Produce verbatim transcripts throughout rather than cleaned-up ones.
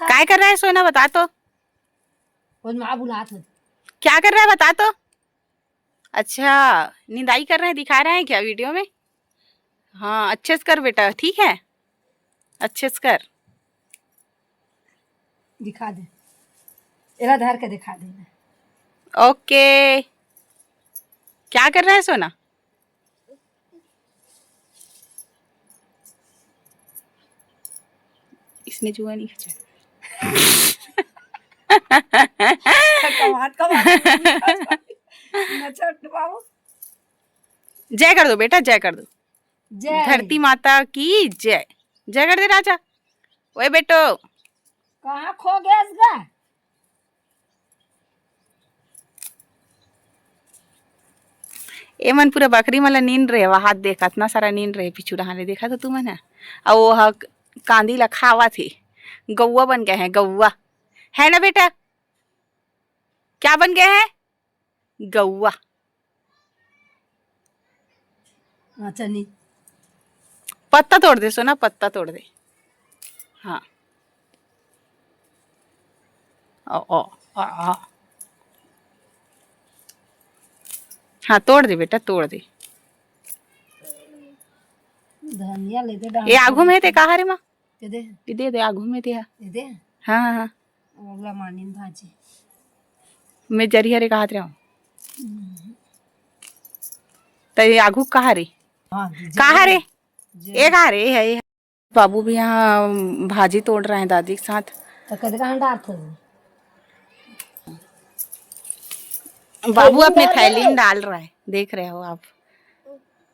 काय कर रहा है सोना, बता तो। वो माँ बुलात होती। क्या कर रहा है, बता तो। अच्छा, निंदाई कर रहे हैं, दिखा रहे हैं क्या वीडियो में? हाँ, अच्छे से कर बेटा, ठीक है, अच्छे से कर। दिखा दे, एला धर के दिखा दे। ओके, क्या कर रहा है सोना? इसने जुआ नहीं खिंचा। कमात, कमात। नचट बाबू। जय कर दो बेटा, जय कर दो। जय। धरती माता की जय। जय कर दे राजा। ओए बेटो। कहाँ खो गया इसका? ए मन पूरा बकरी मन ला नींद रहे, वहां देख, अतना सारा नींद रहे, पीछू डहान ले देखा तो तू मन ह। अउ वो ह कांदी ला खावत हे, गौवा बन गए हैं, गौवा। है ना बेटा? क्या बन गए हैं? गौवा। अच्छा, नी। पत्ता तोड़ दे सोना, पत्ता तोड़ दे। हाँ। ओ, ओ, आ, आ। हाँ, तोड़ दे बेटा, तोड़ दे। धनिया ले दे, ये आगू में ते कहा रे माँ? ये दे। ये दे दे, आगू में ते हा। ये दे। हाँ, हाँ, हाँ। ओला मानिन भाजी। मैं जरिया रे कहत रहूं। हम्म। त ये आगू कहा रे? हाँ, कहा रे? जरिया। ये कहा रे? ये है, ये है। बाबू भी यहाँ भाजी तोड़ रहे हैं दादी के साथ। तो कद कहाँ डालत हो? बाबू थैली अपने में डाल थैली दे। में डाल रहा है, देख रहे हो आप।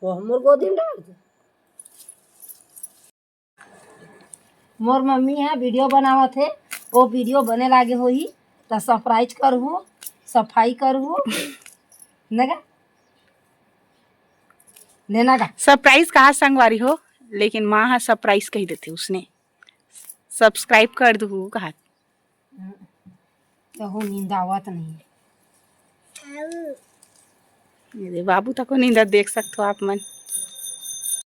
वो हमर गोदी में डाल दे। मोर मम्मी ह वीडियो बनावत हे, वो वीडियो बने लागे होही, त सफराइज करहु, सफाई करहु, नगा? लेना गा? सरप्राइज कहा संगवारी हो, लेकिन माँ ह सरप्राइज कही देथे, उसने सब्सक्राइब कर दू कहा। हम्म, कहूँ निंदावत नहीं। ये दे, बाबू तको निंदा देख सकते हो आप मन।